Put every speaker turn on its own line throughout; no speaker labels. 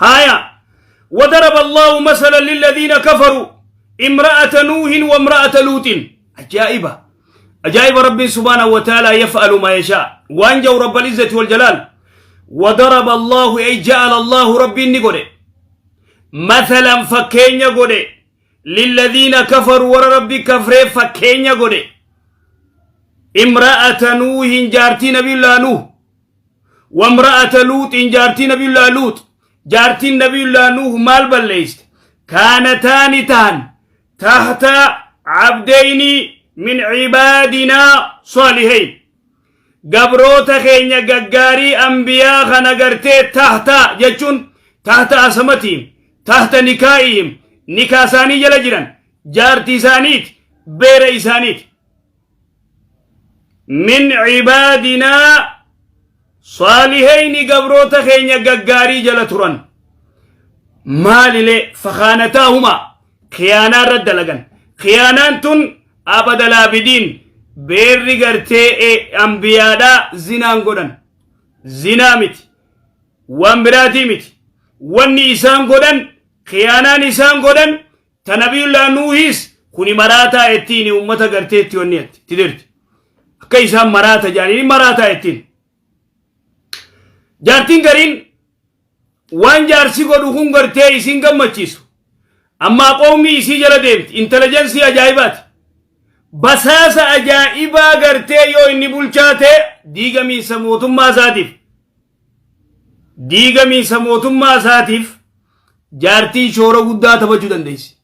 Haya وضرب الله مثلا للذين كفروا امرأة نوح وامرأة لوط. عجائبة عجائب رب سبحانه وتعالى يفعل ما يشاء. وانجو رب العزة والجلال. وضرب الله أي جعل الله ربي نقول مثلا فكين يقول للذين كفروا ور ربي كفر فكين يقول امرأة نوح جارتي نبي الله نوح وامرأة لوط جارتي نبي الله لوط. جارتي نبي الله نوح مال بليست كانتان تان تحت عبدين من عبادنا صالحين. Gabroota keenya gaggaarii anbiyaa kana gartee tahta jechuun tahta asamatihim, tahta nikaa'ihim, nikaa isaanii jala jiran, jaartii isaaniiti, beera isaaniiti. Min cibaadinaa saalihayni, gabroota keenya gaggaarii jala turan. Maalilee fakhaanataahuma, khiyaanaa irra dalagan. Khiyaanaan tun abadalaabidiin beerri gartee ambiyaadhaa zinaan godhan zinaa miti, waan biraatii miti. Wanni isaan godhan, khiyaanaan isaan godhan ta nabiyullaa Nuuhis kuni maraataa ittiin ummata gartee itti wanni itti dirti akka isaan maraata jaaniin maraataa ittiin. Jaartiin gariin waan jaarsi godhu kun gartee isin gammachiisu, ammaa qoomii isii jala deemti. Intelligence ajaa'ibaati, basaasa ajaa'ibaa gartee. Yoo inni bulchaa ta'e diigamiinsa mootummaa isaatiif, diigamiinsa mootummaa isaatiif jaartiin shoora guddaa taphachuu dandeessi.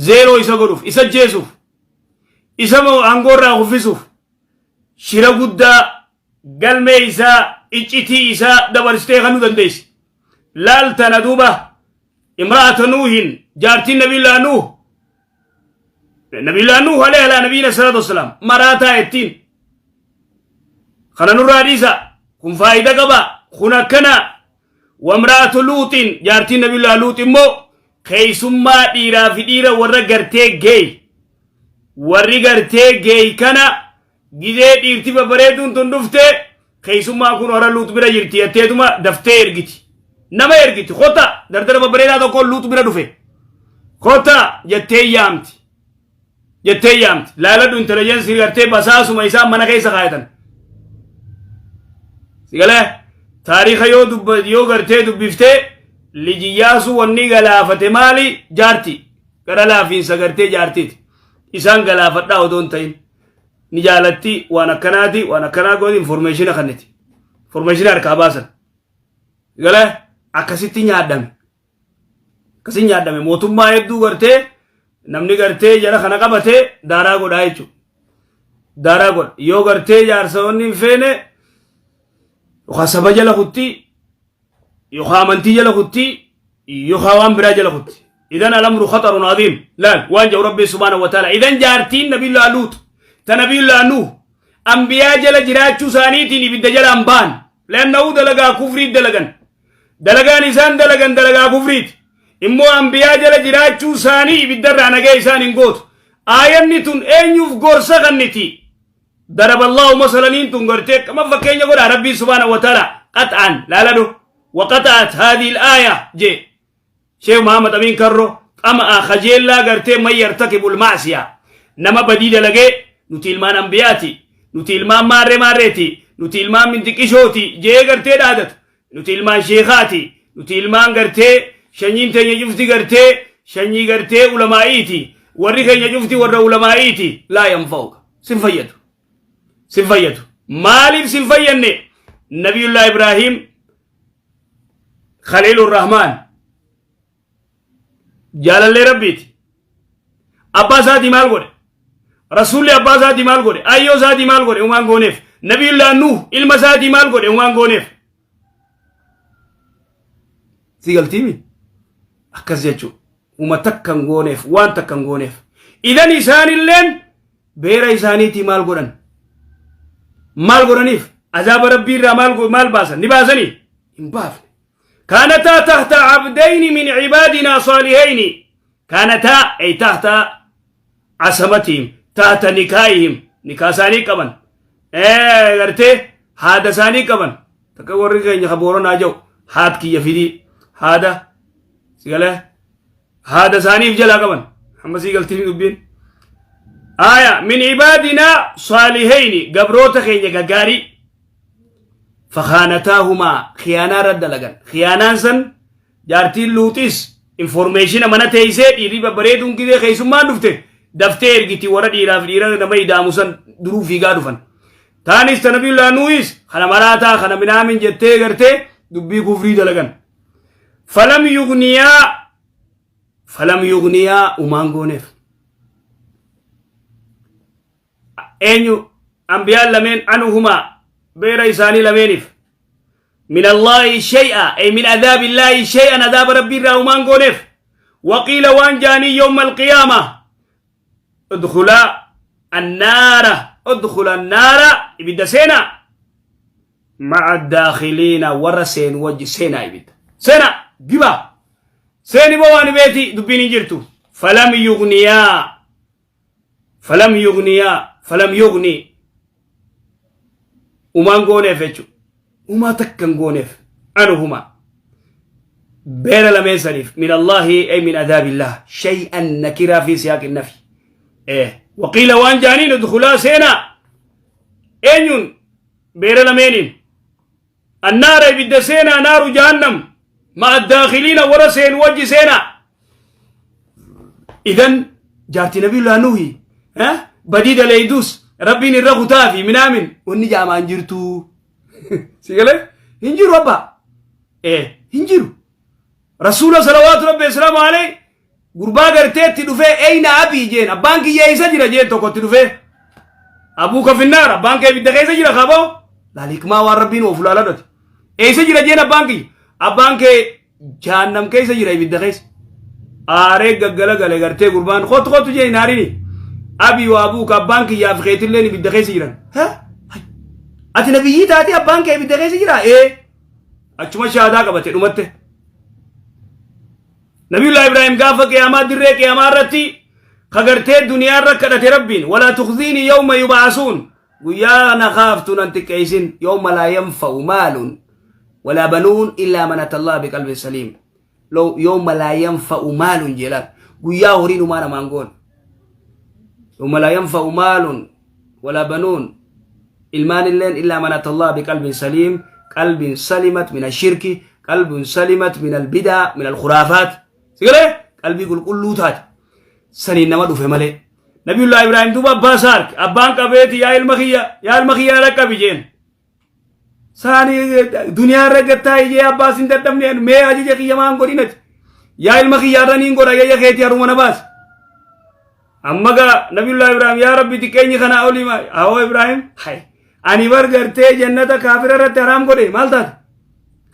Zeeroo isa godhuuf, isa jeesuuf, isa aangoo irraa kuffisuuf shira guddaa galmee isaa, iccitii isaa dabarsitee kennuu dandeessi. Laal tana duuba, imra'ata Nuuhin, jaartiin nabiillaa Nuuh, nabiillaa Nuuh alayhi alaa nabiyina salaatu wassalaam maraataa ittiin. Kana nurraa dhiisa, kun faayida qaba, kun akkana. Wamra'atu Luuxin, jaartiin nabiillaa Luux immoo keessummaa dhiiraa fi dhiira warra gartee geey, warri gartee geey kana gizee dhiirti babbareeduun tun dhufte, keessummaan kun hora Luux bira jirti jetteetuma daftee ergiti, nama ergiti. Kota dardara babbareedaa tokko Luux bira dhufe, kota jettee yaamti, jettee yaamti. Laaladhu, intelligence gartee basaasuma isaan mana keessa kaayatan. Sigalee taariika yoo dubba yoo gartee dubbiftee, lijiyyaasuu wanni galaafate maali? Jaarti gara laafiinsa gartee jaartiiti. Isaan galaafadhaa odoo hin ta'in ni jaalatti, waan akkanaati, waan akkanaa gooti, information kanniti, information harkaa baasan. Sigalee akkasitti nyaadhame, akkasi nyaadhame. Mootummaa hedduu gartee namni gartee jara kana qabate daaraa godhaa jechuudha. Daaraa godha. Yoo gartee jaarsaonni hin feene, yookaan saba jala kutti, yookaan amantii jala kutti, yookaan waan biraa jala kutti. إذن الأمر خطر عظيم. Laal waan jedhu rabbi سبحانه وتعالى. إذن jaartiin nabiyullah Luut ta nabiyullah Nuh ambiyaa jala jiraachuu isaaniitiin ibidda jalaan ba'an. لأنه dalagaa kufrii dalagan, dalagaan isaan dalagan dalagaa kufriiti. Immoo ambiyaa jala jiraachuu isaanii ibiddarraa nagee isaan hin gootu. Aayanni tun eenyuuf gorsa kanniti? ضرب الله مثلا tun gartee kama fakkeenya godha rabbii سبحانه وتعالى. قطعا laaladhu, وقطعت هذه الآية جي شيخ محمد أمين كرو طمع خجيلا gartee من يرتكب المعصية. Nama badii dalagee nuti ilmaan ambiyaati, nuti ilmaan maarree maarreeti, nuti ilmaan mintiqishooti jee gartee dhaadatu, nuti ilmaan sheekaati, nuti ilmaan gartee shanyiin teenya cufti gartee shanyii gartee ulamaa'iiti, warri keenya cufti warra ulamaa'iiti, لا ينفعك, sin fayyadu, sin fayyadu. Maaliif sin fayyanne? Nabiyullah Ibraahim خليل الرحمن jaalallee rabbiiti. Abbaa isaatii maal godhe? Rasuulli abbaa isaatii maal godhe? Ayyoo isaatii maal godhe? Umaan gooneef. Nabiyullah Nuh ilma isaatii maal godhe? Umaan gooneef. Si galtiimi akkas jechuu uma takka hin gooneef, waan takka hin gooneef. Idan isaanilleen beera isaaniitii maal godhan? Maal godhaniif? Azaaba rabbii irraa maal baasan? Ni baasanii? Hin baafne. كانتا تحت عبدين من عبادنا صالحين. كانتا أي تحت عصمتهم، تحت نكاحهم, nikaa isaanii qaban, gartee haada isaanii qaban. Takka warri keenya ka Booranaa jiru haat kiyya fidii, Haada si galee haada isaaniif jalaa qaban amma sii galtii dubbiin. Aya min ibaadinaa saalihayni, gabroota keenya gaggaarii. Fakhaanataahumaa, khiyaanaa irra dalagan. Khiyaanaan san jaartiin Luuxis informeeshina mana teessee dhiirri babbareeduun gidee keessummaan dhufte daftee ergiti, warra dhiiraaf dhiira nama idaamu san duruu fiigaa dhufan. Taanis ta Nabiyullaa Nuuhis kana maraataa kana minaamin jettee gartee dubbii kufrii dalagan. Falam yugniyaa, falam yugniyaa, umaan gooneef. Eenyu ambiyaan lameen? Anuhumaa, beera isaanii lameeniif. Min Allaahi shay'a, ay min adaabi Illaahi shay'an, adaaba Rabbii irraa umaan gooneef. Waqiila, waan jaanii yawma alqiyaama: udkhulaa annaara, udkhula annaara, ibidda seenaa, ma'a daakhiliina, warra seenu wajji seenaa, ibidda seenaa, gibaa seeni boo waan beeti dubbiin hin jirtu. Falam yugniyaa, falam yugniyaa, falam yugni, umaan gooneef jechuudha. Umaa takka hin gooneef. Anuhuma, beera lameen saniif. Min Allaahi, ay min adaabillah, shay'an, nakiraa fi siyaaqi nafi. Waqiila, waan jaaniin: udkhulaa, seenaa. Eenyuun? Beera lameeniin. Annaara, ibidda seenaa, naaru jahannam, ma'a daakhiliina, warra seenu wajji seenaa. Idan jaartii Nabiyullaa Nuhi badii daleeydus Rabbiin irra kutaa fi minaamin wanni jaamaan jirtu si galee hin jiru abbaa, hin jiru. Rasuula salawaatu Rabbi islaamu alayhi gurbaa garteetti dhufee "Eyna abii?" jeen. "Abbaan kiyya eessa jira?" jeen. Tokkotti dhufee "Abuuka finnaar, abbaan kee ibidda keessa jira." Kaboo laal, hikmaa waan Rabbiin oofu laaladhati. "Eessa jira?" jeen. "Abbaan kiyya, abbaan kee jahannam keessa jira, ibidda keessa." Aaree gaggala gale gartee gurbaan. "Kottu, kottu," jeen, "hin aarini. Abii waa abuuka, abbaan kiyyaaf keetilleen ibidda keessa jiran." "Ati nabiyyii taate, abbaan kee ibidda keessa jira?" "Ee." Achuma shaadaa qabate dhumatte. Nabiyullah Ibrahim gaafa qiyaamaa, dirree qiyaamaa irratti kagartee duniyaa irra kadhate Rabbiin: "Walaa tukhziini yawma yub'asuun," guyyaa na kaaftu nan xiqqeessin. Yawma laa yanfa'u maalun walaa banuun illaa man ata Allah biqalbin saliim. Yawma laa yanfa'u maalun jeelaan, guyyaa horiin humaa namaan goone. Yawma laa yanfa'u maalun walaa banuun, ilmaan illeen, illaa man ata Allah biqalbin saliim, qalbin salimat min ashirki, qalbin salimat min albidaa, min alkhuraafaat. Sigalee qalbii qulqulluu taate saniin nama dhufe malee. Nabiyullah Ibrahim duuba abbaa isaa arge. Abbaan qabeeti, "Yaa ilma kiyya, yaa ilma kiyya, dhaqqabi," jeen. Saani duniyaa irra gattaa ijee abbaa sin dadhabne, mee ajaja kiyya maan godhinati? "Yaa ilma kiyya, irra niin godha ajaja keetii, haruma na baasi." Amma gaa Nabiyullah Ibrahim, "Yaa Rabbi, xiqqeenyi kanaa olii maa hawoo Ibrahim, hay, ani bar gartee jannata kaafira irratti haraam godhe, maal taate?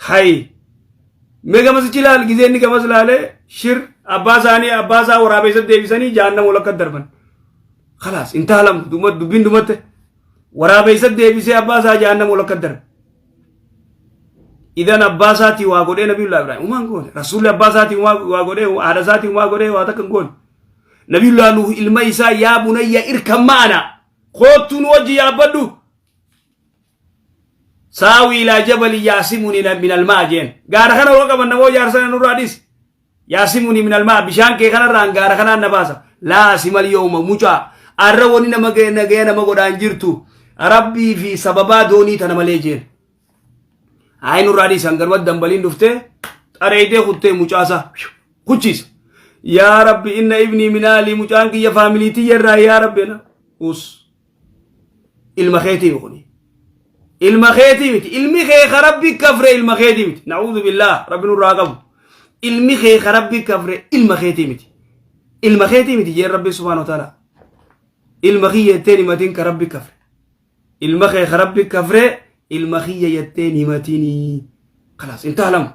Hay, mee gamasichi ilaal." Gizee inni gamas ilaalee shir abbaa isaanii, abbaa isaa waraabeessa deebisanii jahannama ol akka darban. Khalaas, intahalam, dubbiin dumatte. Waraabeessa deebisee abbaa isaa jahannama ol akka darbe. Idan abbaa isaatii waa godhee Nabiyullah Ibrahim? Umaan goone. Rasuulli abbaa isaatii waa godhee, haadha isaatii waa godhee? Waa takka hin goone. Nabiyullah Nuh ilma isaa, "Yaa bunayya irkan ma'ana," koottuu nu wajji yaabbadhu. "Saawi ilaa jabali yaasimuni min almaa," jeen. "Gaara kana yoo qaban namoo jaarsa nurraa dhis. Yaasimuni min almaa, bishaan kee kanarraan gaara kanaan na baasa. Laa simal yooma mucaa. Arra wani nama nagaya nama godhaan jirtu. Rabbii fi sababaa doonii tana malee," jeen. Hayi, nurraa dhiisan. Garuma dambaliin dhuftee xareeytee kuttee mucaasaa kuchiisa. "Yaa Rabbi, inna ibnii min ahli, mucaan kiyya faamilii tiyya irraa, yaa Rabbi." Na us, ilma keetii kuni ilma keetii miti. Ilmi kee ka Rabbi kafre ilma keetii miti. Na'uudhu billaah, Rabbi nurraa qabu. Ilmi kee ka Rabbi kafre ilma keetii miti, ilma keetii miti jeen Rabbi subhaanahu wa ta'ala. Ilma kiyya jetteen himatiin ka Rabbi kafre. Ilma kee ka Rabbi kafre ilma kiyya jetteen himatinii. Khalaas, intaha lam,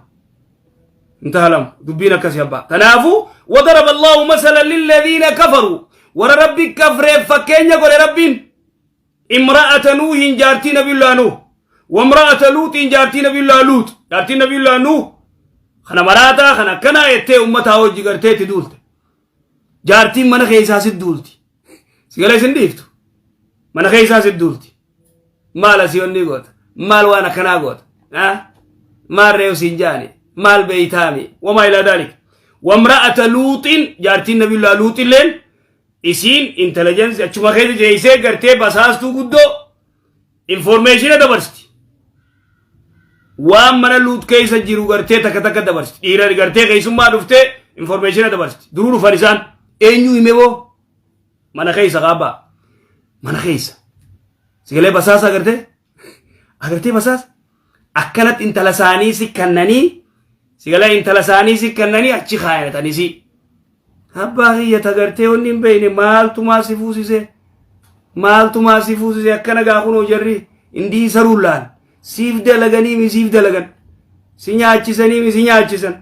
intaha lam, dubbiin akkasii abbaa. Tanaafu wadaraba Allahu masalan lilladhiina kafaruu, warra Rabbi kafreef fakkeenya godhe Rabbiin: imra'ata Nuuhin, jaartii Nabiyullaa Nuuh, wamra'ata Luuxiin, jaartii Nabiyullaa Luut. Jaartii Nabiyullaa Nuuh kana maraataa kana akkanaa jettee ummataa hojii gartee itti duulte. Jaartiin mana keessaa sit duulti, sigala isin dhiiftu, mana keessaa sit duulti. "Maal asii onni goota? Maal waan akkanaa goota? Maal reeyu siin jaani? Maal beeytaami? Wamaa ilaa daalik. Wamra'ata luuxin jaartiin nabiyullaa luuxilleen isiin intelligence achuma keessa jeeysee gartee basaastuu guddoo informeeshina dabarsiti. Waan mana luut keessa jiru gartee takka takka dabarsiti. Dhiira gartee keessummaa dhuftee informeeshina dabarsiti. Duruu dhufan isaan eenyu hime boo mana keessa qaabaa mana keessa. Sigalee basaasa agartee agartee basaasa akkanatti intala isaanii si kannanii sigalee intala isaanii si kannanii achi kaayatanii si. Abbaa kiyya tagartee wanni hin beekne maaltumaa si fuusise maaltumaa si fuusise akkana gaa kunoo jarri indii saruullaan siif dalaganii mi siif dalagan si nyaachisanii mi si nyaachisan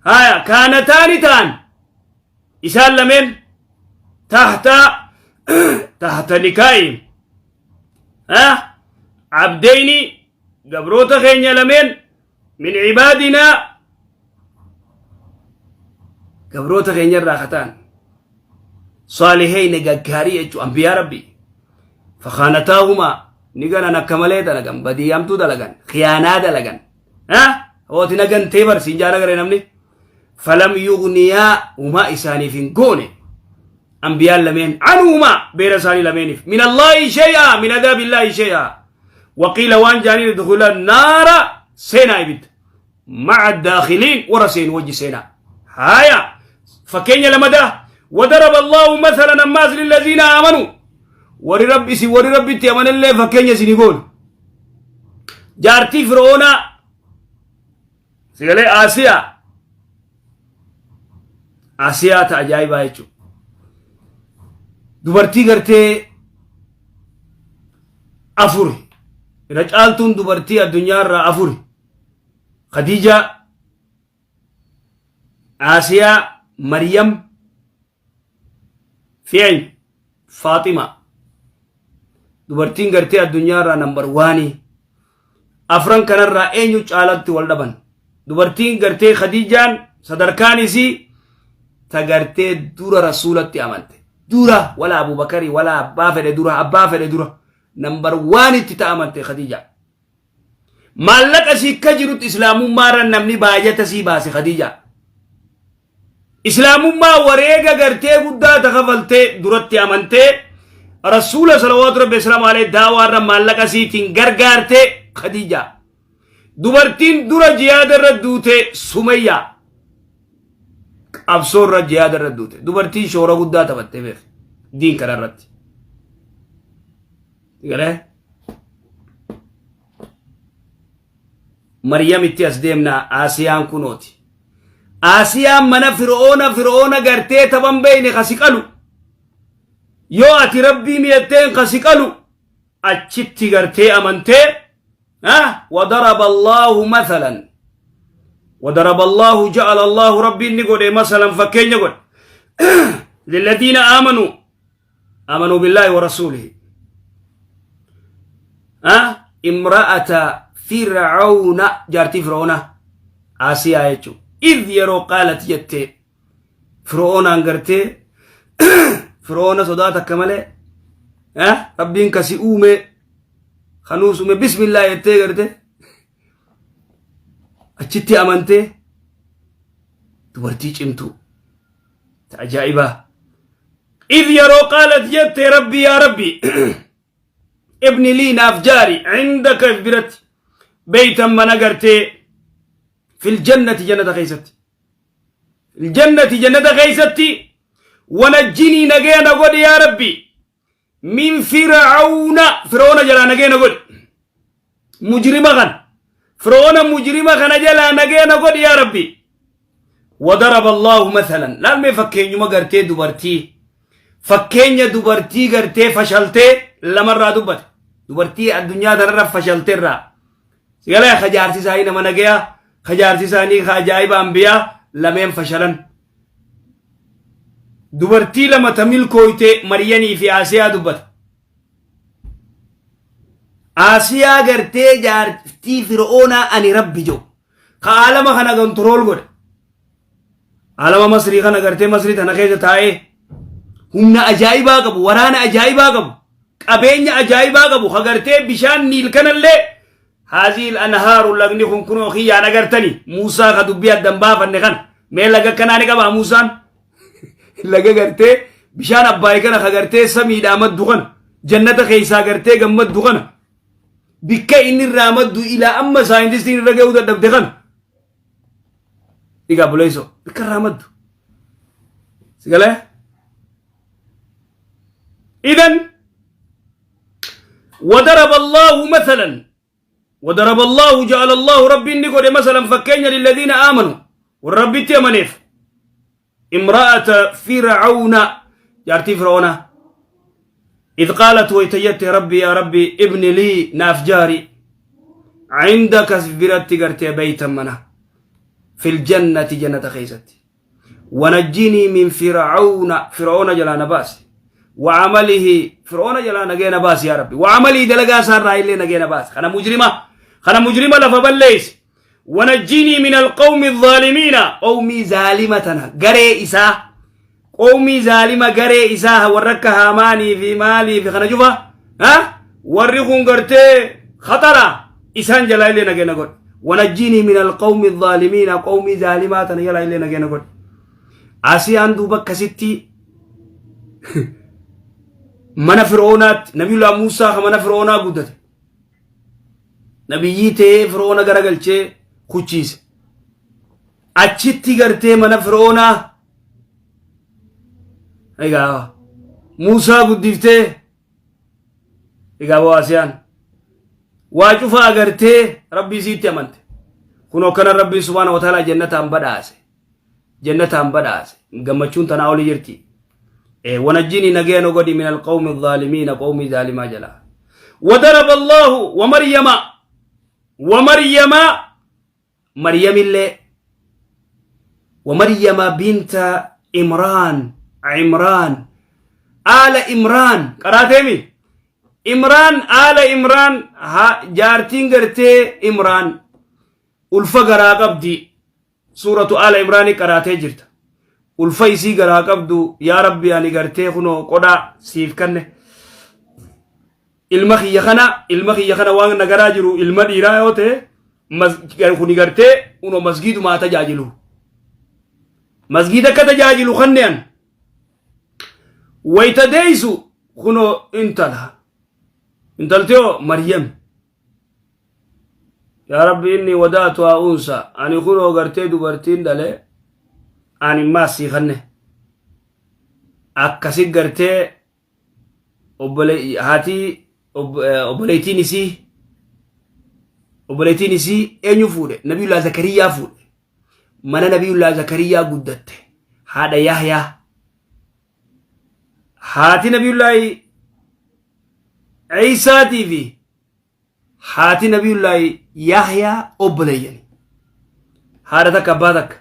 haya kaanataani ta'an isaan lameen tahta tahta nikaa'i ha abdeyni gabroota keenya lameen min cibaadinaa gabroota keenya irraa ka ta'an saaliheyne gaggaarii jechuu ambiyaa rabbi fakhaanataahumaa ni ganan akka malee dalagan badii hamtuu dalagan khiyaanaa dalagan ha hooti na gantee bar siin jaana garee namni falam yugniyaa humaa isaaniif hin goone ambiyaan lameen anhumaa beera isaanii lameeniif min allaahi shay'a min adaabillaahi shay'a waqiila waan jaaniin idkhula naara seenaa ibidda ma'a daakhiliin warra seenu wajji seenaa haya fakkeenya lamadaa wadaraba allaahu masalan ammaas lillaziina aamanuu warri rabbi isin warri rabbitti amanellee fakkeenya isinii goone jaartii fir'oonaa sigalee aasiyaa Asiyaa ta ajaa'ibaa jechuudha. Dubartii gartee afuri. Irra caaltuun dubartii addunyaa irraa afuri. Khadiijaa, Asiyaa, Maryam, fi eenyu? Faaxima. Dubartiin gartee addunyaa irraa nambar waanii. Afran kanarraa eenyu caalatti wal dhaban? Dubartiin gartee Khadiijaan sadarkaan isii ta gartee dura rasuulatti amante. Dura wala Abubakari wala abbaa fedhe dura abbaa fedhe dura nambar waanitti ta amante Khadiijaa. Maallaqa sii ka jirutti islaamummaarra namni baajata sii baase Khadiijaa. Islaamummaa wareega gartee guddaa ta kafaltee duratti amantee rasuula salawaatu rabbi islaamu alayhi daawaarra maallaqa siitiin gargaarte Khadiijaa. Dubartiin dura jihaada irra duute Sumayyaa. Qabsoo irra jihaada irra duute. Dubartiin shoora guddaa taphattee beek diin kana irratti. Galee? Maryamitti as deemna Aasiyaan kunooti. Aasiyaan mana fir'oona fir'oona gartee taphan beeyne kasi qalu. Yoo ati rabbii miyatteen kasi qalu achitti gartee amantee wadaraba Allaahu mathalan wadaraba Allaahu ja'ala Allaahu rabbiin ni godhe masalan fakkeenya godhe lilladiina aamanuu آمنوا بالله ورسوله أه؟ امرأة فرعون جارتي فرعون آسيا يجو إذ يرو قالت جت فرعون أنقرتي فرعون صداتك كمالي أه؟ ربين كسي أومي خنوس أومي بسم الله يتي قرتي أجتي أمنتي dubartii cimtuu ta ajaa'ibaa idh yeroo qaalat jette rabbi yaa rabbi ibni lii naaf jaari cindaka if biratti beeytan mana gartee fil jannati jannata keessatti fil jannati jannata keessatti wanajjinii nagaya na godhi yaa rabbi min fir'auna fir'auna jalaa nagaya na godhi mujrima kana fir'auna mujrima kana jalaa nagaya na godhi yaa rabbi وضرب الله مثلا laal mee fakkeenyuma gartee dubartii fakkeenya dubartii gartee fashaltee lamarraa dubbate dubartii addunyaa tanarra fashalteerraa sigalee ka jaarsi isaanii nama nagayaa ka jaarsi isaanii ka ajaa'iba ambiyaa lameen fashalan Dubartii lama ta milkooyte Maryanii fi Aasiyaa dubbata. Aasiyaa gartee jaartii Fir'oonaa ani rabbi jedhu. Ka aalama kana kontirool godhe. Aalama Masrii kana gartee Masrii tana keessa taa'ee humna ajaa'ibaa qabu, waraana ajaa'ibaa qabu, qabeenya ajaa'ibaa qabu, ka gartee bishaan Niil kanallee Haazil anhaaru, lagni kun kunoo kiyyaan agartani. Muusaa ka dubbii addan baafanne kana mee laga kanaa ni qabaa Muusaan? Laga gartee bishaan Abbaay kana ka gartee samiidhaa maddu kana, jannata keessaa gartee gammaddu kana, bikka inni irraa maddu ilaa amma saayintistiin irra ga'uu dadhabde kana. Egaa buleessoo bikka irraa maddu. Sigalee? إذن وضرب الله مثلا، وضرب الله، جعل الله، ربي نقول مثلا فكين للذين آمنوا والرب تيمنيف امرأة فرعون، جارتي فرعون، إذ قالت ويتيت ربي يا ربي ابن لي ناف جاري عندك برت قرتي بيتا منا في الجنة، جنة خيستي، ونجني من فرعون، فرعون جلا نباس، وعمله، فرعون جلا نجينا باس يا ربي، وعمله دلقا سار اللي نجينا باس، خنا مجرمة، خنا مجرمة لفبليس، ونجني من القوم الظالمين، قومي ظالمتنا قري إساء، قومي ظالمة قري إساء ورك هاماني في مالي في خنا جوفا ها ورخون قرتي خطرة إسان جلا اللي نجينا قول ونجيني من القوم الظالمين، قومي ظالماتنا يلا اللي نجينا قول. Asiyaan duuba akkasitti mana Fir'oonaatti Nabiyullah Muusaa ka mana Fir'oonaa guddate nabiyyii ta'ee Fir'oona garagalchee kuchiise. Achitti gartee mana Fir'oonaa egaa Muusaa guddiftee, egaa Asiyaan waa cufa agartee Rabbii isiitti amante. Kun akkana Rabbiin subhaana wa ta'ala jannataan badhaase, jannataan badhaase. Gammachuun tanaa oli jirti. ونجني نجينا قدي من القوم الظالمين، قوم ظالما جلا. وضرب الله ومريم، ومريم، مريم اللي ومريم بنت عمران، عمران آل إمران قراتيمي إمران آل إمران ها جارتين قرتي إمران ulfa garaa qabdi. Suuratu Aala Imraanii qaraatee jirta. Ulfa isii garaa qabdu, yaa Rabbi, ani gartee kunoo qodhaa siif kanne, ilma kiyya kana, ilma kiyya kana waan nagaraa jiru ilma dhiiraa yoo ta'e, kuni gartee kunoo masgiidumaa tajaajilu, masgiida akka tajaajilu kanneen wayta deeysu kunoo intala, intaltiyoo Maryam. Yaa Rabbi, inni wadaatu haa unsa, ani kunoo gartee dubartiin dhale, ani immaas sii kanne. Akkasi gartee haati obboleettiin isii, obboleettiin isii eenyu fuudhe? Nabiyullaa Zakariyaa fuudhe. Mana Nabiyullaa Zakariyaa guddatte, haadha Yahyaa. Haati Nabiyullaa Ciisaatii fi haati Nabiyullaahi Yahyaa obboleeyyani, haadha takka abbaa takka,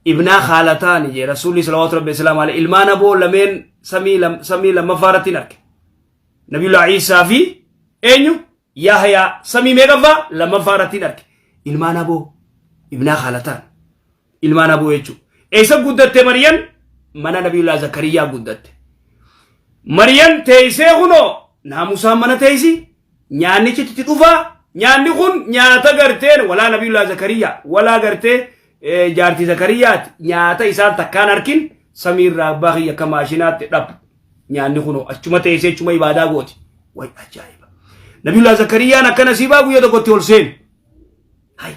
ibnaa khaalataani jee Rasuulli salawaatu rabbi islaam alayhi. Ilmaan aboo lameen samii lammaffaa irratti hin arge. Nabiyullaahi Ciisaa fi eenyu? Yahyaa. Samii meeqaffaa? Lammaffaa irratti hin arge. Ilmaan aboo, ibnaa khaalataan, ilmaan aboo jechuudha. Eessa guddatte Maryam? Mana Nabiyullaa Zakariyaa guddatte Maryam. Teessee kunoo naamusaan mana teessi, nyaannichi itti dhufaa. Nyaanni kun nyaata garteen walaa Nabiyullaa Zakariyaa walaa gartee jaartii Zakariyaati nyaata isaan takkaan harkin. Samiirraa abbaa kiyya akka maashinaatti dhab nyaanni kunoo achuma teessee achuma ibaadaa gooti. Way ajaa'iba! Nabiyullaa Zakariyaan akka nasiibaa guyya tokkotti ol seenu. Hay,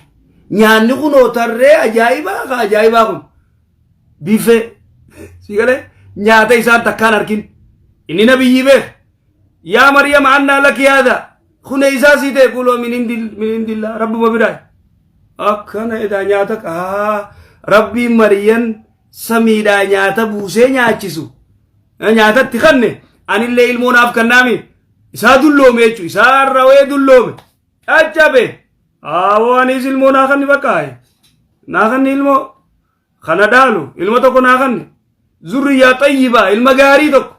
nyaanni kunoo tarree ajaa'ibaa ka ajaa'ibaa kun biifee si galee nyaata isaan takkaan harkin. Inni nabiyyii beek. Yaa Maryam, annaa laki haadha? Kun isaa sii ta'e? Kuloo min indillaa, rabbuma biraa. Akkana edaa nyaata qaa Rabbiin Maryam samiidhaa nyaata buusee nyaachisu nyaatatti kanne. Anillee ilmoo naaf kannaami. Isaa dulloome jechuudha, isaa rawee dulloome caccabe. Awoo, anis ilmoo naa kanni, bakka naa kanni, ilmoo kana dhaalu, ilma tokko naa kanni, zurriyaa xayyibaa, ilma gaarii tokko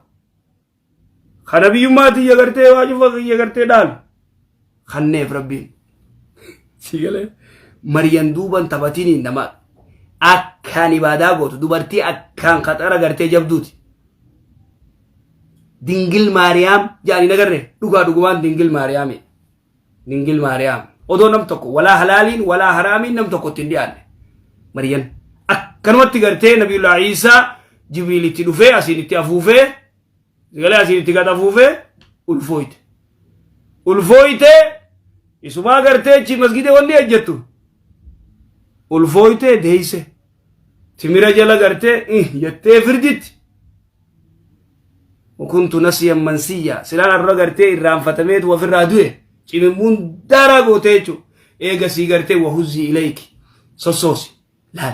kana biyyummaatti iyya gartee waa cufa iyya gartee dhaalu kanneef Rabbiin. Si galee? Maryam duuban taphatiniin nama akkaan ibaadaa gootu, dubartii akkaan qaxara gartee jabduuti. Dingil Maariyaam jedhanii nagarre. Dhugaa dhugumaan Dingil Maariyaami. Dingil Maariyaam. Odoo nam tokko walaa halaaliin walaa haraamiin nam tokko ittiin dhiyaanne. Mariyan akkanumatti gartee Nabiyullaa Iisaa Jibriil itti dhufee asiin itti afuufee galee asiin itti gad afuufee ulfooyte. Ulfooyte isumaa gartee achi masgida wanni ejjettu. Ulfooyte deeyse. Timira jala gartee jettee firditti. Kuntu nasiyan mansiyya silaan arra gartee irraanfatameetu ofirraa du'e cimimmuun daaraa gootee jechuudha. Eega sii gartee wahuzzii ilayki sossoosi laal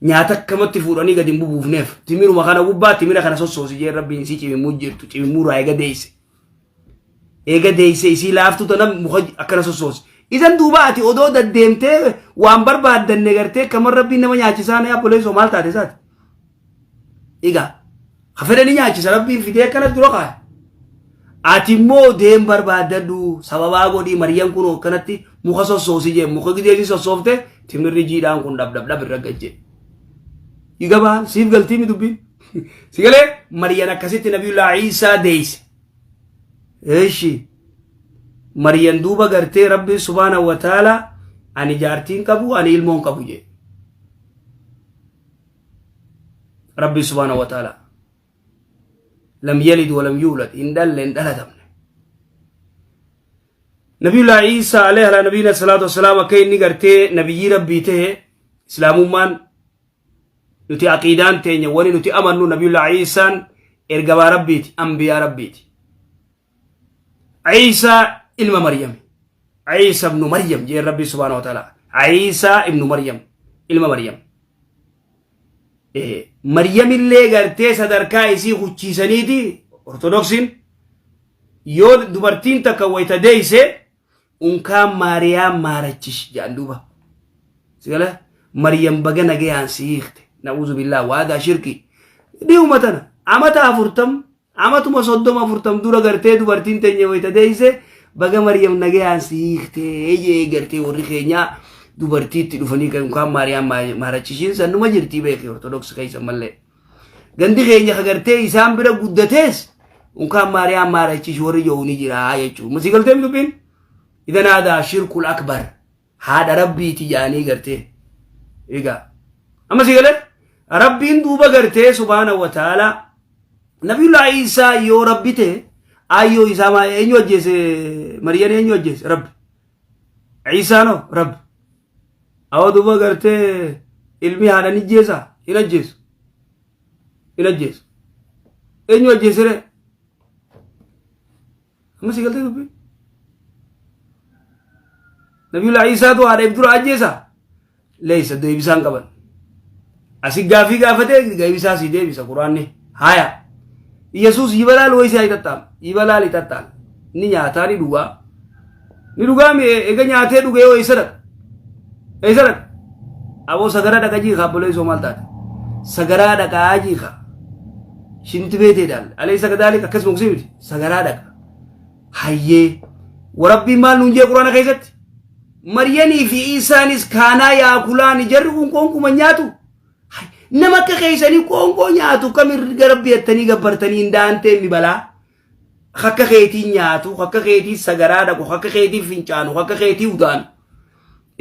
nyaata akkamatti fuudhanii gadi hin bubuufneef timiruma kana gubbaa timira kana sossoosi jee rabbiin isii cimimmuu jirtu cimimmuu irraa eega deeyse. Eega deeyse isii laaftuu tana muka akkana sossoosi. Isan duuba ati odoo daddeemtee waan barbaaddanne gartee kaman rabbiin nama nyaachisaa na obboleessoo maal taate isaati. Egaa ka fedhe ni nyaachisa rabbiin fidee akkana dura kaaya. Ati immoo deem barbaaddadhu sababaa godhii Maryam kun akkanatti muka sossoosi jee muka gidee si sossoofte timirri jiidhaan kun dhab dhab dhab irra gajje. Igabaa siif galtii mi dubbiin? Si galee Maryam akkasitti Nabiyullaa Iisaa deeyse. Eeshi Maryam duuba gartee Rabbiin subhaanahu wa ta'ala ani jaartiin qabu ani ilmoon qabu jee. Rabbi subhaanahu wa ta'ala lam yalid wa lam yuulad hin dhalle hin dhalatamne. Nabiyullaa Iisaa alayhi ala nabiyina salaatu wassalaam akka inni gartee nabiyyii Rabbii ta'e islaamummaan nuti aqiidaan teenya wani nuti amannu Nabiyullaa Iisaan ergamaa Rabbiiti anbiyaa Rabbiiti. Iisaa ilma Maryam. Iisa ibnu Maryam jeen Rabbi subhaanahu wa ta'ala. Iisaa ibnu Maryam ilma Maryam. Maryamillee gartee sadarkaa isii huchiisaniiti Ortodoksiin yoo dubartiin takka wayita deeyse unkaan Maariyaam maarachish jedhan duuba. Sigala Maryam baga nagayaan si hiikte. Na'uuzu billaa waadaa shirkii. Dhi'uma tana amata 40 Amatuma 30 40 dura gartee dubartiin teenya wayita deeyse baga Maryam nagayaan si hiiktee jee gartee warri keenyaa dubartiitti dhufanii kan kaan Maariyaam maarachishiin san numa jirtii beeki Ortodoks keessa mallee. Gandi keenya ka gartee isaan bira guddatees unkaan Maariyaam maarachish warri jiru ni jira jechuudha. Masii galtee dubbiin? Idan aadaa shirkul akbar. Haadha rabbiiti jedhanii gartee. Egaa amma si galee rabbiin duuba gartee subhaana wa ta'ala nabiyullaa Iisaa yoo rabbi ta'e ayyoo isaa maa eenyu ajjeese Maryam eenyu ajjeese rabbi Iisaa noo rabbi awwa duuba gartee ilmi haadha ni ajjeesa hin ajjeesu hin ajjeesu eenyu ajjeese ree Amma si galtee dubbiin. Nabiyullaa Iisaatu haadha if dura ajjeesa. Leessa deebisaan qaban. Asi gaafii gaafatee deebisaa si deebisa quraanni. Haya. Yesuus yibalaal wayis አይጠጣም ይበላል ይጠጣል ni nyaataa ni dhugaa ni dhugaa mi ega nyaatee dhuge yoo eessa dhaqa eessa dhaqa aboo sagaraa dhaqa jiika obboleessoo maal taate sagaraa dhaqaa jiika Shinti beeteedhaan alaysa kadhaalika akkasuma kusii miti sagaraa dhaqa. Hayyee warabbiin maal nuun jee quraana keessatti Maryanii fi Iisaanis kaanaa yaakulaani jarri kun qoonquma nyaatu. Nama akka keessanii qoonqoo nyaatu kam gara rabbi jettanii gabbartanii hin daantee mi balaa. Akka keetii nyaatu, akka keetii sagaraa dhaqu, akka keetii fincaanu, akka keetii udaanu.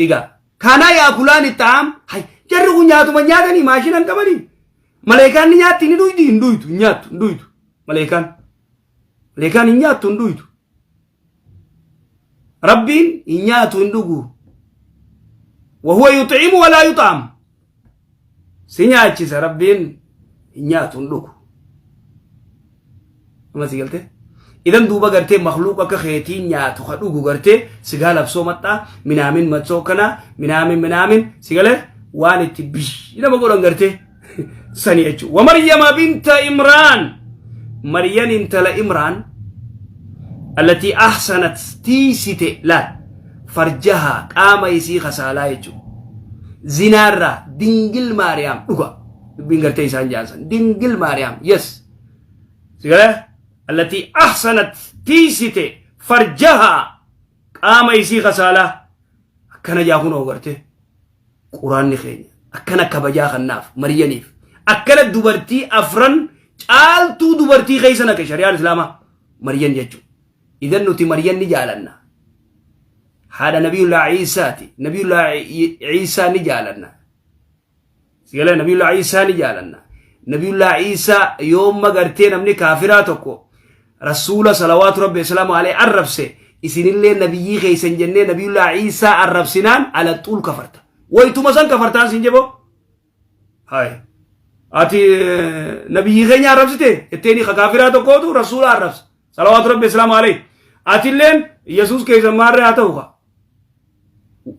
Egaa kaanaa yaakulaani ta'am jarri kun nyaatuma nyaatanii maashina hin qabanii. Maleekaan ni nyaatti ni dhuydi hin dhuydu hin nyaattu hin dhuydu maleekaan. Maleekaan hin nyaattu hin dhuydu. Rabbiin hin nyaatu hin dhugu. Wahuwa yuxcimu walaa yux'am. Si nyaachisa Rabbiin hin nyaatu hin dhugu. Amma si galtee? Idan duuba gartee makluuq akka keetii nyaatu ka dhugu gartee sigaa labsoo maxxaa minaamin matsoo kana minaamin minaamin si galee waan itti bishii nama godhan gartee sani jechuudha. Wa Maryama binta Imraan Maryan intala Imraan allatii ahsanat tiisite laal farjahaa qaama isii kasaalaa jechuudha. Zinaarraa dingil Maariyaam dhuga dubbiin gartee isaan jaansan dingil Maariyaam yes. Sigale allatii ahsanat tiisite farjahaa qaama isii kasaalaa akkana jaa kunoo garte quraanni keenya akkana kabajaa kannaaf maryaniif akkana dubartii afran caaltuu dubartii keessa naqe shari'aan islaamaa maryan jechuudha. Idan nuti maryan ni jaalanna. Haadha Nabiyullaa Iisaati. Nabiyullaa Iisaa ni jaalanna. Sigalee Nabiyullaa Iisaa ni jaalanna. Nabiyullaa Iisaa yoomma gartee namni kaafiraa tokko Rasuula salawaatu rabbi wasalaamu alayhi arrabse isinillee nabiyyii keessan jennee Nabiyullaa Iisaa arrabsinaan alaxuul kafarta. Waytuma san kafartaan siin jeboo. Hay. Ati nabiyyii keenya arrabsite jetteeni kaafiraa tokkootu Rasuula arrabsa. Salawaatu rabbi wasalaamu alayhi. Atilleen Yesuus keessan maarree haa ta'u kaa.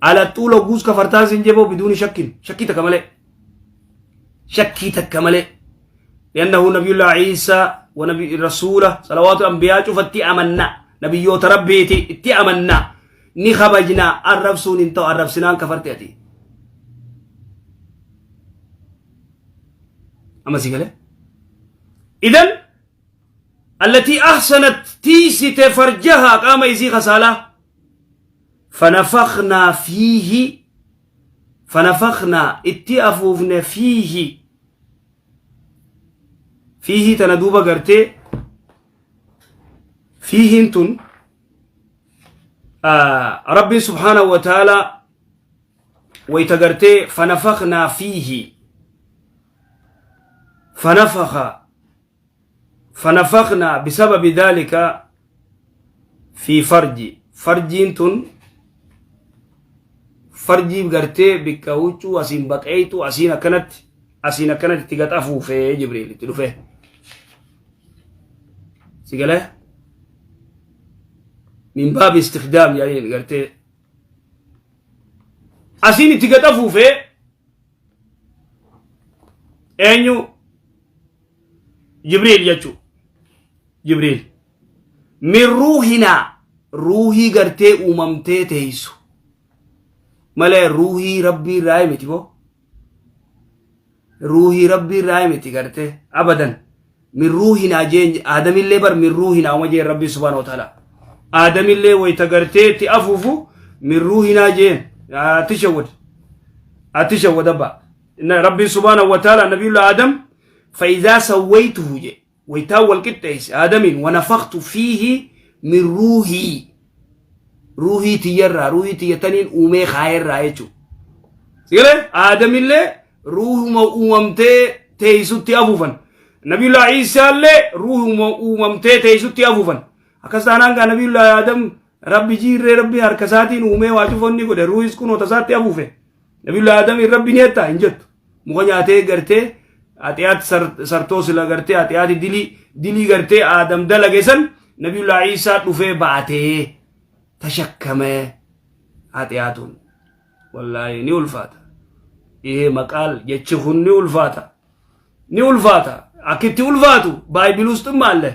Alaxxuu logguus kafartaan sin jeboo biduuni shakkin shakkii takka malee. Shakkii takka malee. Liannahu nabiyullaa Ciisaa wa nabi rasuula salawaatu anbiyaa cufatti amanna nabiyyoota rabbiiti itti amanna ni kabajna arrabsuun hin ta'u arrabsinaan kafarte ati. Amma si galee? Idan allatii ahsanat tiisite farjahaa qaama isii kasaalaa fanafaknaa fiihi fanafaknaa itti afuufne fiihi fiihi tana duuba gartee fiihiin tun rabbiin subhaanahu wa ta'aalaa wayta gartee fanafaknaa fiihi fanafaka fanafaknaa bisababi daalika fi farji farjiin tun farjii gartee bikka huccuu asiin baqeeytu asiin akkanatti asiin akkanatti itti gad afuufee jibriil itti dhufee si galee min baabi istikdaam yaaniin gartee asiin itti gad afuufee eenyu jibriil jechuu jibriil min ruuhinaa ruuhii gartee uumamtee teeysu malee ruuhii rabbii irraa miti boo ruuhii rabbii irraa miti gartee abadan min ruuhinaa jeen aadamillee bar min ruuhinaa uma jeen rabbii subhaanahu wa ta'ala aadamillee wayta gartee itti afuufu min ruuhinaa jeen ati shawwad ati shawwad abba rabbiin subhaanahu wa ta'ala nabiyullah aadam fa'idaa sawwaytuhu je waytaa wal qixxeesse aadamiin wanafaktu fiihi min ruuhii ruuhii tiyyarraa ruuhii tiyya taniin uumee kaayerraa jechuudha. Sigalee aadamillee ruuhuma uumamtee teessutti afuufan. Nabiyullah Iisaallee ruuhuma uumamtee teessutti afuufan. Akkas taanaan gaa Nabiyullah Aadam rabbi jiirree rabbi harka isaatiin uumee waa cufoonni godhe ruuhis kunoo tasaatti afuufe. Nabiyullah Aadamiin rabbi ni jettaa hin jettu. Muka nyaatee gartee haxiyaat sartoo sila gartee haxiyaati dilii dilii gartee Aadam dalage san Nabiyullah Iisaa dhufee baatee tashakkamee haxiyaatuun. Wallaahi ni ulfaata. Ihee maqaal jechi kun ni ulfaata. Ni ulfaata. Akka itti ulfaatu baayibiluus ximmaalle.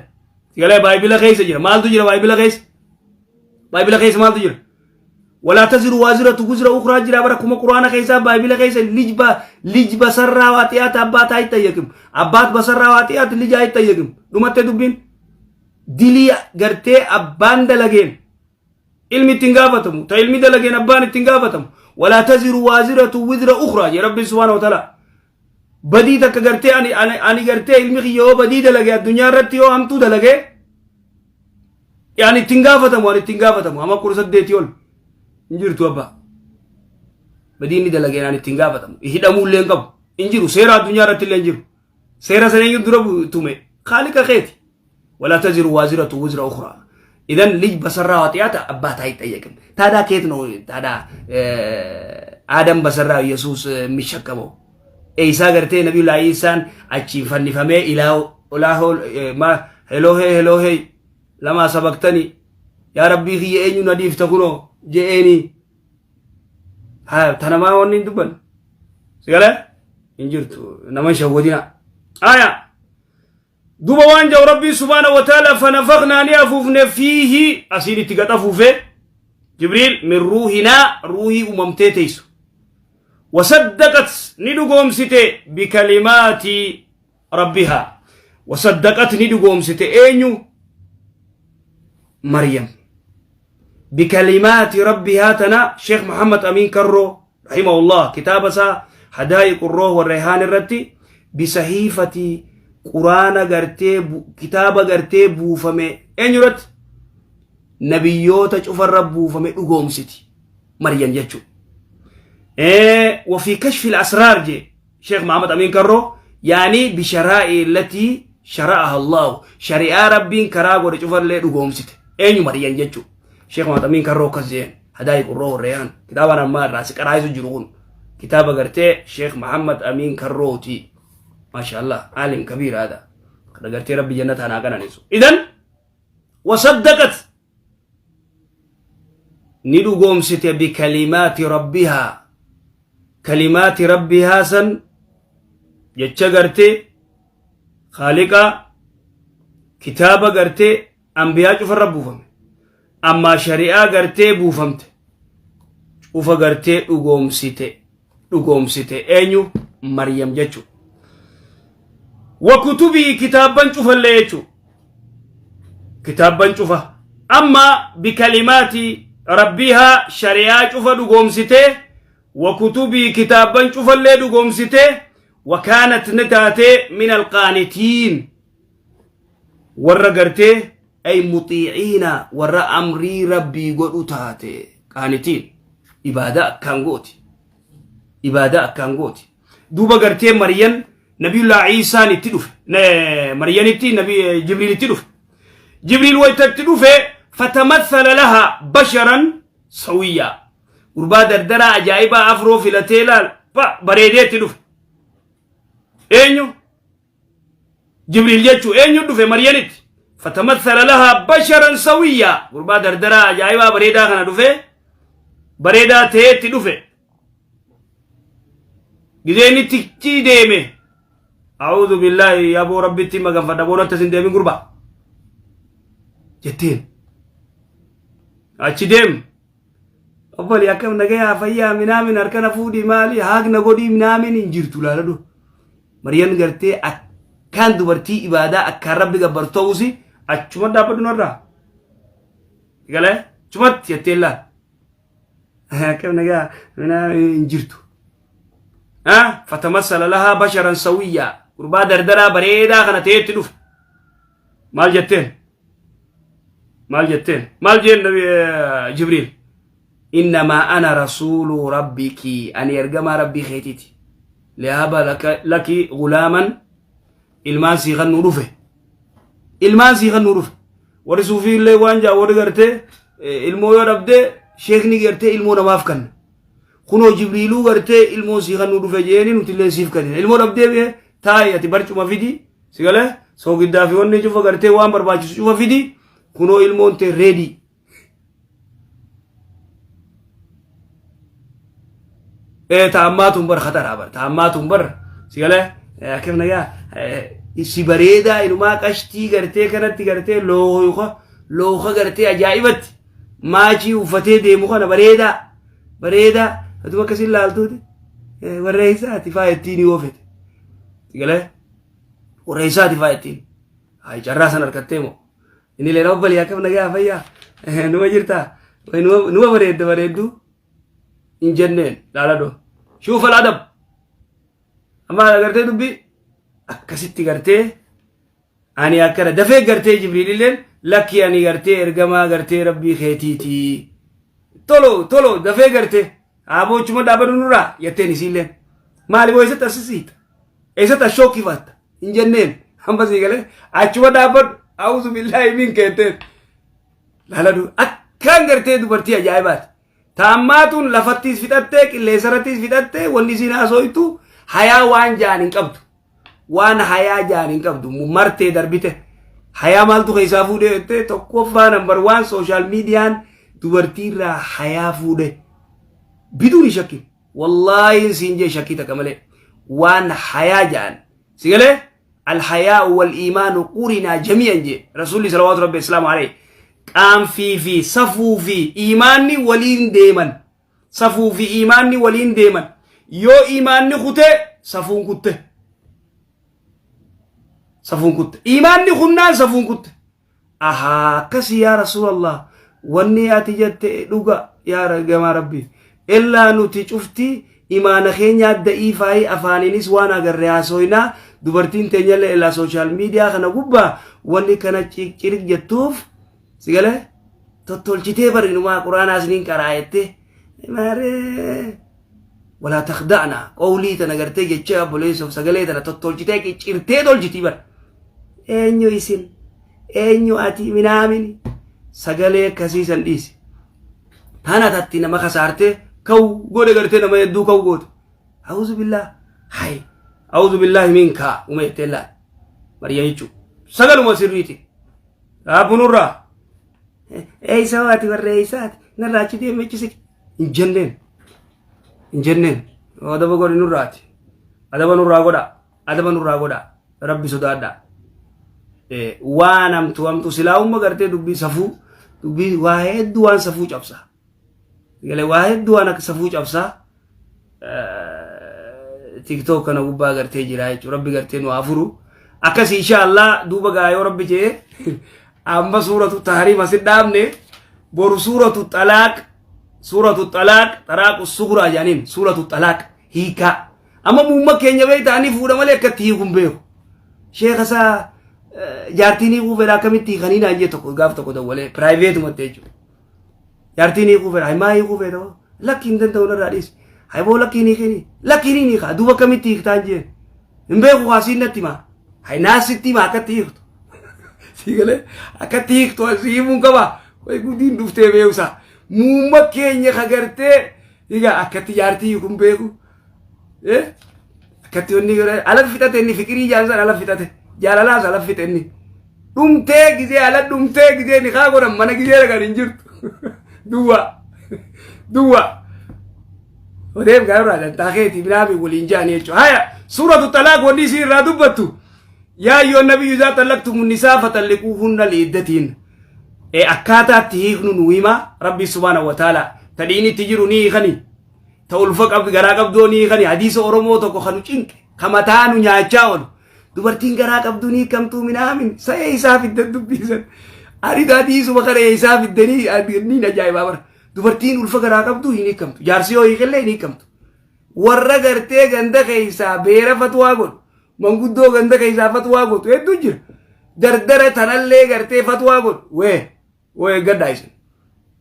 Galee baayibila keessa jira. Maaltu jira baayibila keessa? Baayibila keessa maaltu jira? Walaa taziru waaziratu wizra ukraa jira bara kuma quraana keessaa baayibila keessa lijba lij basarraa waa xiyaata abbaat haa ittayyakim. Abbaat basarraa waa xiyaata lij haa ittayyakim. Dhumatte dubbiin. Dilii gartee abbaan dalageen. Ilmi ittiin gaafatamu ta ilmi dalageen abbaan ittiin gaafatamu walaa taziru waaziratu wizra ukhraa jee rabbiin subhaanahu wa ta'ala badii takka gartee ani ani ani gartee ilmi kiyya yoo badii dalage addunyaa irratti yoo hamtuu dalage ani ittiin gaafatamu ani ittiin gaafatamu amma 18 ol hin jirtu abbaa badii inni dalageen ani ittiin gaafatamu hidhamuu illee hin qabu hin jiru seera addunyaa irratti illee hin jiru seera sana eenyu dura tume khaaliqa keeti ولا تزر وازرة وزر أخرى إذن ልጅ በሰራው ኃጢአት አባት አይጠየቅም። ታዲያ ከየት ነው ታዲያ አደም በሰራው ኢየሱስ የሚሸከመው? ኢሳ ገርቴ ነቢዩላህ ኢሳን achiin fannifamee ilaa Elohee Elohee lamaa sabaktani yaa rabbii kiyya eenyu na dhiifta kunoo je'eeni tanamaa wanni hin dubban sigalee hin jirtu nama hin shawwadina aya Duuba waan jedhu Rabbiin subhaanahu wa ta'ala fanafaknaa ni afuufne fiihi asiin itti gad afuufe Jibriil min ruuhinaa ruuhii uumamtee teessu. Wasaddaqat ni dhugoomsite bikalimaati rabbihaa. Wasaddaqat ni dhugoomsite eenyu? Maryam. Bikalimaati rabbihaa tana Sheekh Muhammad Amiin Karroo rahimahullah kitaaba isaa hadaa'iqu ruuh wa rayhaan irratti bisahiifati quraana gartee kitaaba gartee buufame eenyu irratti nabiyyoota cufarra buufame dhugoomsiti. Maryam jechuudha. وفي كشف الأسرار جي شيخ محمد أمين كرو، يعني بشرائع التي شرعها الله، شريعة ربين كرا godhe cufallee dhugoomsite. Eenyu? Maryam jechuudha. Sheekh Muhammad Amiin Karroo akkas jeen. Hadaa'iq Urroo Rayaan kitaaba ammaa irraa si qaraa'isu jiru kun kitaaba gartee Sheekh Muhammad Amiin Karrooti. Maasha Allah, عالم كبير هذا. Kana gartee Rabbi jannata anaa qananiisu. إذن وصدقت ni dhugoomsite بكلمات ربها، كلمات ربها san jecha gartee Khaaliqa, kitaaba gartee ambiyaa cufarra buufame, ammaa shari'aa gartee buufamte cufa gartee dhugoomsite. Dhugoomsite eenyu? Maryam jechu. وكتبه kitaabban cufallee jechu, kitaabban cufa. Amma بكلمات ربها shari'aa cufa dhugoomsite، وكتبه kitaabban cufallee dhugoomsite. وكانت ni taate من القانتين warra gartee أي مطيعين warra amrii Rabbii godhu taate. قانتين ibaadaa akkaan gooti, ibaadaa akkaan gooti. Duuba gartee Maryan Nabiyullaa Iisaan itti dhufe, Maryanitti Nabi Jibriil itti dhufe. Jibriil wayta itti dhufe فتمثل لها بشرا سويا, gurbaa dardaraa ajaa'ibaa afroo filatee laal bareedee itti dhufe. Eenyu? Jibriil jechuu. Eenyu dhufe? Maryanitti. فتمثل لها بشرا سويا, gurbaa dardaraa ajaa'ibaa bareedaa kana dhufe, bareedaa ta'eetti dhufe. Gizeen itti deeme, أعوذ بالله, yaboo Rabbitti maganfadha, boonatti asin deemin gurbaa jetteen. Achi deem, obboli, akkam nagayaa, fayyaa, minaamin, harkana fuudhii, maali haagna godhii, minaamin hin jirtu. Laaladhu, Maryan gartee akkaan dubartii ibaadaa akkaan Rabbi gabbartu ta'uusi achuma dhaabbadhu narraa galee achumatti jetteen laal, akkam nagaa, minaamin hin jirtu. فتمثل لها بشرا سويا, gurbaa dardaraa bareedaa kana ta'etti dhufe. Maal jetteen? Maal jetteen? Maal jeen Jibriil? إنما أنا رسول ربك, ani ergamaa Rabbii keetiiti, لأهب لك غلاما, ilmaan sii kannuu dhufe, ilmaan sii kannuu dhufe. Warri suufii illee waan jaa, warri gartee ilmoo yoo dhabde sheekni gartee ilmoo namaaf kanna. Kunoo Jibriiluu gartee ilmoo sii kannuu dhufe jeeni, nuti illee siif kennina. Ilmoo dhabdee taa'i, ati barcuma fidi, si galee soogiddaa fi wanni cufa gartee waan barbaachisu cufa fidi, kunoo ilmoon tee ready. Ta'ammaatuun bar khataraa bar, ta'ammaatuun bar, si galee akkam nagaa si bareedaa, inumaa qashtii gartee kanatti gartee looka looka gartee ajaa'ibatti maachii uffatee deemu kana bareedaa bareedaa, atuma akkasin laaltuuti warra isaati faa ittiin yoo fete, si galee warra isaati faa ittiin ay carraa san harkattee moo inni lee obbalii, akkam nagaa, fayyaa, numa jirtaa, numa bareedda, bareedduu hin jenneen. Laaladho, شوف الأدب. Amma gartee dubbii akkasitti gartee ani akkana dafee gartee Jibriil illeen lakki, ani gartee ergamaa gartee Rabbii keetiiti. Tolo tolo dafee gartee aboochuma dhaabadhu nurraa jetteen. Isiilleen maali boo, eessatti asisiita, eessatti ashookifatta hin jenneen. Amma sii galee achuma dhaabbadhu, أعوذ بالله من keetteen. Laaladhu, akkaan gartee dubartii ajaa'ibaati. Taammaatuun lafattiis fixattee qilleensarrattiis fixattee wanni isiin haasooytu hayaa waan jaan hin qabdu. Waan hayaa jaan hin qabdu. Martee darbite. Hayaa maaltu keessaa fuudhee jettee, tokkoffaa, number one, social mediaan dubartiirraa hayaa fuudhe. بدون شك. Wallaahi siin jee shakkii takka malee. Waan hayaa jaan. Si galee? الحياء والإيمان قرنا جميعا jee. Rasuulli صلوات ربي السلام عليه. Qaanfii fi safuu fi iimaanni waliin deeman. Safuu fi iimaanni waliin deeman. Yoo iimaanni kute, safuun kutte. Safuun kutte. Iimaanni kunnaan safuun kutte. Ahaa, akkasii yaa Rasuulallah, wanni ati jette dhuga yaa ergamaa Rabbii. Illaa nuti cufti imaana keenya adda iifaayi afaaniinis waan agarre haasoynaa, dubartiin teenyallee illaa social media kana gubbaa wanni kana cirik jettuuf, si galee, tottolchitee barinumaa quraanaa isiniin qaraa jettee Maaree walaa takhda'na qawlii tana gartee jecha obboleessuuf sagalee tana tottolchitee ciccirtee tolchitii bara. Eenyu isin eenyu ati minaamini sagalee akkasii san dhiisi. Tana tatti nama kasaartee kaw godhe gartee nama hedduu kaw goote. A'uuzu billaah hay a'uuzu billaahi minkaa uma jettee laal Mariya jechuun sagaluma sirriiti. Dhaabunurraa eeysa waati warra eeysaati narraa achi deemee achi siqi hin jenneen hin jenneen adaba godhi nurraati adaba nurraa godha adaba nurraa godha rabbi sodaadha waan hamtu hamtu silaa umma gartee dubbii safuu dubbii waa hedduu waan safuu cabsa galee waa hedduu waan akka safuu cabsaa tiktok kana gubbaa gartee jira jechuudha rabbi gartee nu haa furu akkasii insha Allah duuba gaa yoo rabbi jee amma suuratu tahriim asin dhaabne boru suuratu xalaaq suuratu xalaaq xalaaqu suguraa jedhaniin suuratu xalaaq hiikaa amma muumma keenya beekta ani fuudha malee akkatti hiikuun beeku sheeka isaa jaartiin hiikuu fedha akkamitti hiikanii naan jee tokko gaaf tokko dawwalee piraayiveetumatti jechuudha. Jaartiin hiikuu fedha. Maa hiikuu feeta hoo? Lakki hin danda'u narraa dhiisi. Hayi boo lakki hin hiikini. Lakki hin hiika. Duuba akkamitti hiiktaan jeen. Hin beeku kaa siin natti himaa. Hayi naa sitti himaa akkatti hiiktu. Sii galee akkatti hiiktu si himuun qaba. Wayi gudiin dhuftee beekusa. Muumma keenya ka gartee egaa akkatti jaartii hiiku hin beeku. Akkatti wanni godhe ala fixate inni fiqirii jaansan ala fixate jaalalaas ala fixe inni. Dhumtee gizee ala dhumtee gizee ni kaa godhan mana gizee dhaqan hin jirtu. Duwwaa. Duwwaa. Odeef gaarraa dantaa keetii biraa waliin jaanii jechuudha. Haya suuratu xalaaq wanni isin irraa dubbattu. Yaa ayyuhan nabiyyu izaa xallaqtumun nisaa faxalliquuhunna liiddatiin. Akkaataatti hiiknu nu hima rabbi subhaanahu wa ta'ala. Tadhiin itti jiru ni hiikanii. Ta ulfa qabdu garaa qabduu ni hiikanii. Hadiisa Oromoo tokko kan nu cinqe ka mataa nu nyaachaa oolu. Dubartiin garaa qabduu ni hiikamtuu minaamin sa'ee isaa fiddan dubbisan. Ani hadiisuma kana isaa fiddanii ni ajaa'ibaa bara. Dubartiin ulfa garaa qabdu hin hiikamtu. Jaarsi yoo hiikellee hin hiikamtu. Warra gartee ganda keessaa beera fatwaa godhu. Manguddoo ganda keessaa fatwaa godhu hedduu jira. Dardara tanallee gartee fatwaa godhu. Wee wee gaddaa isin.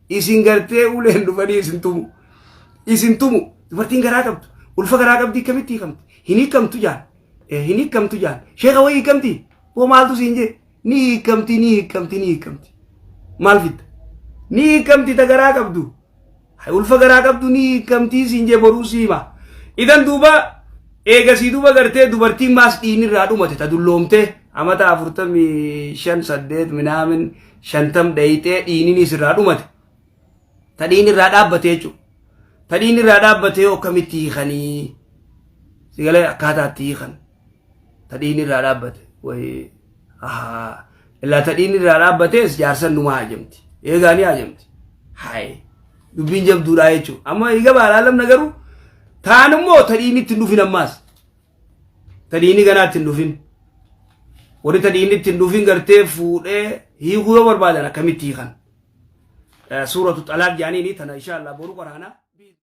Isin gartee uleen dhufanii isin tumu. Isin tumu. Dubartiin garaa qabdu. Ulfa garaa qabdi akkamitti hiikamti? Hin hiikamtu jaan. Hin hiikamtu jaan. Sheeka wayii hiikamti? Hoo maaltu siin jee? Ni hiikamti ni hiikamti ni hiikamti. Maal fidda? Ni hiikamti ta garaa qabdu. Ulfa garaa qabdu ni hiikamtii siin jee boruu sii hima. Idan duuba eegasii duuba gartee dubartiin maas dhiinni irraa dhumate ta dulloomtee amata 45 8 minaamin 50 dheeyxee dhiininis irraa dhumate. Ta dhiinni irraa dhaabbate jechuudha. Ta dhiinni irraa dhaabbate yoo akkamitti hiikanii sigalee akkaataa itti hiikan. Ta dhiinni irraa dhaabbate wayii illaa ta dhiinni irraa dhaabbatees jaarsan numaa hajamti. Eegaa ni hajamti. Hayi dubbiin jabduudhaa jechuudha. Amma egaa baalaalamna garuu taan immoo ta dhiinni itti hin dhufin ammaas. Ta dhiinni ganaa itti hin dhufin. Warri ta dhiinni itti hin dhufin gartee fuudhee hiikuu yoo barbaadan akkamitti hiikan. Suuratu xalaaq jaaniini tana insha Allah boru qaraana.